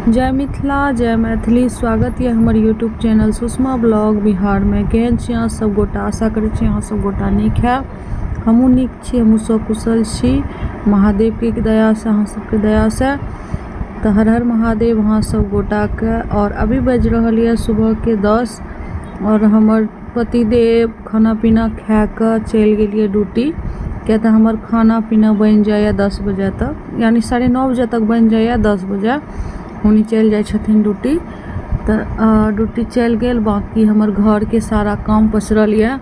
जय मिथिला जय मैथिली। स्वागत यऽ हमर यूट्यूब चैनल सुषमा ब्लॉग बिहारमे। केहन छी अहाँ सब गोटा? आशा करै छी अहाँ सब गोटा नीक हैब। हमहूँ नीक छी, हमहूँ सकुशल छी महादेवके दयासँ, अहाँ सबके दयासँ। तऽ हर हर महादेव अहाँ सब गोटाके। आओर अभी बाजि रहल यऽ सुबहके 10 आओर हमर पतिदेव खाना पीना खाए कऽ चलि गेलियै ड्यूटी, किएक तऽ हमर खाना पीना बनि जाइए 10 बजे तक, यानि 9:30 बजे तक बनि जाइए। 10 बजे हुनी चलि जाइ छथिन ड्यूटी, तऽ ड्यूटी चलि गेल। बाँकी हमर घरके सारा काम पसरल यऽ,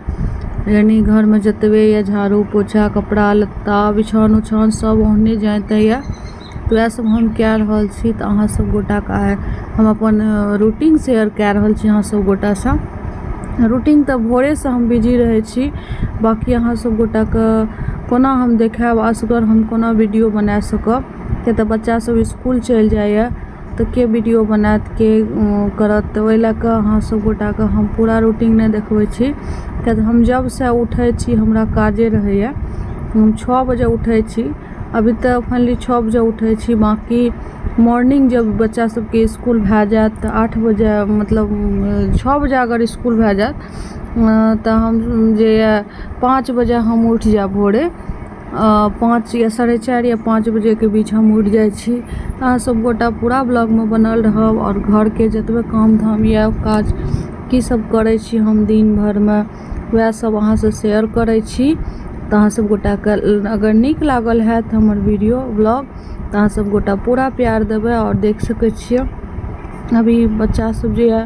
यानि घरमे जतबे यऽ झाड़ू पोछा, कपड़ा लत्ता, बिछौन उछौन सब ओहने जाइते यऽ, तऽ वएह सब हम कए रहल छी। तऽ अहाँ सब गोटाके आइ हम अपन रूटीन शेयर कए रहल छी अहाँ सब गोटासँ। रूटीन तऽ भोरेसँ हम बिजी रहै छी, बाँकी अहाँ सब गोटाके कोना हम देखायब? असगर हम कोना वीडियो बना सकब? किएक तऽ बच्चा सब इसकुल चलि जाइए तऽ के वीडियो बनायत, के करत? तऽ ओहि लए कऽ अहाँ सब गोटाके हम पूरा रूटीन नहि देखबै छी, किएक तऽ हम जबसँ उठै छी हमरा काजे रहैए। हम 6 बजे उठै छी, अभी तऽ फाइनली 6 बजे उठै छी। बाँकी मॉर्निंग जब बच्चा सबके इसकुल भए जायत तऽ 8 बजे, मतलब 6 बजे अगर इसकुल भए जायत तऽ हम जे यऽ 5 बजे हम उठि जायब। भोरे 5 या 4:30 या 5 बजेके बीच हम उठि जाइ छी। तऽ अहाँ सब गोटा पूरा ब्लॉगमे बनल रहब आओर घरके जतबे काम धाम यऽ, काज की सब करै छी हम दिन भरिमे, वएह सब अहाँसँ शेयर करै छी। तऽ अहाँ सब गोटाके अगर नीक लागल हैत हमर वीडियो ब्लॉग तऽ अहाँ सब गोटा पूरा प्यार देबै। आओर देख सकै छियै, अभी बच्चा सब जे यऽ,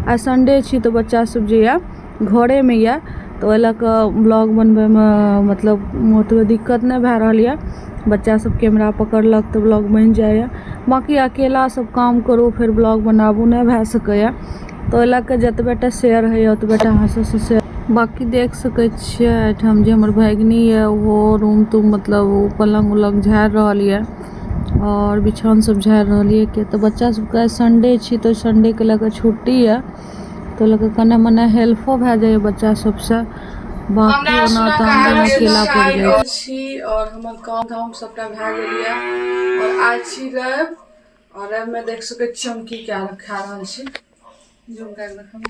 आइ संडे छी तऽ बच्चा सब जे यऽ घरेमे यऽ, तऽ ओहि लऽ कऽ ब्लॉग बनबैमे मतलब ओतबे दिक्कत नहि भए रहल यऽ। बच्चा सब कैमरा पकड़लक तऽ ब्लॉग बनि जाइए। बाँकी अकेला सब काम करू, फेर ब्लॉग बनाबू, नहि भए सकैए। तऽ ओहि लऽ कऽ जतबे टा शेयर होइए ओतबे टा अहाँ सबसँ शेयर। बाँकी देख सकै छियै, एहिठाम जे हमर भगिनी यऽ ओहो रूम तूम, मतलब ओ पलङ्ग उलङ्ग झाड़ि रहल यऽ आओर बिछौन सब झाड़ि रहल यऽ, किएक तऽ बच्चा सबके आइ संडे छी तऽ संडेके लऽ कऽ छुट्टी यऽ, तऽ ओहि लऽ कऽ कने मने हेल्पो भए जाइए बच्चा सबसँ। बाँकी ओना तऽ हम अकेला पड़ि जाइ छी। आओर हमर काम धाम सबटा भए गेल यऽ आओर आइ छी रवि, आओर रविमे देख सकै छी हम की कए खा रहल छी। जूम कए कऽ देखब,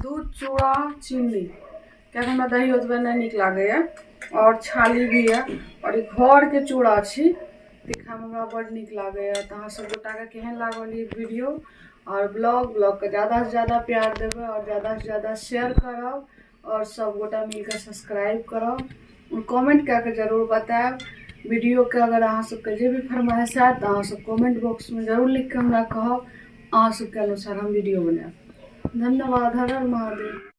दूध, चूड़ा, चीनी, कियाकि हमरा दही ओतबे नहि नीक लागैए, आओर छाली भी यऽ। आओर ई घरके चूड़ा छी, खायमे हमरा बड्ड नीक लागैए। तऽ अहाँ सब गोटाके केहन लागल ई वीडियो आओर ब्लॉग? ब्लॉगके ज्यादासँ ज्यादा प्यार देबै आओर ज्यादासँ ज्यादा शेयर करब आओर सब गोटा मिलके सब्सक्राइब करब, कमेंट कए कऽ जरूर बतायब वीडियोके। अगर अहाँ सबके जे भी फरमाइश आयत तऽ अहाँ सब कमेंट बॉक्समे जरूर लिख कऽ हमरा कहब, अहाँ सबके अनुसार हम वीडियो बनायब। धन्यवाद, हर हर महादेव।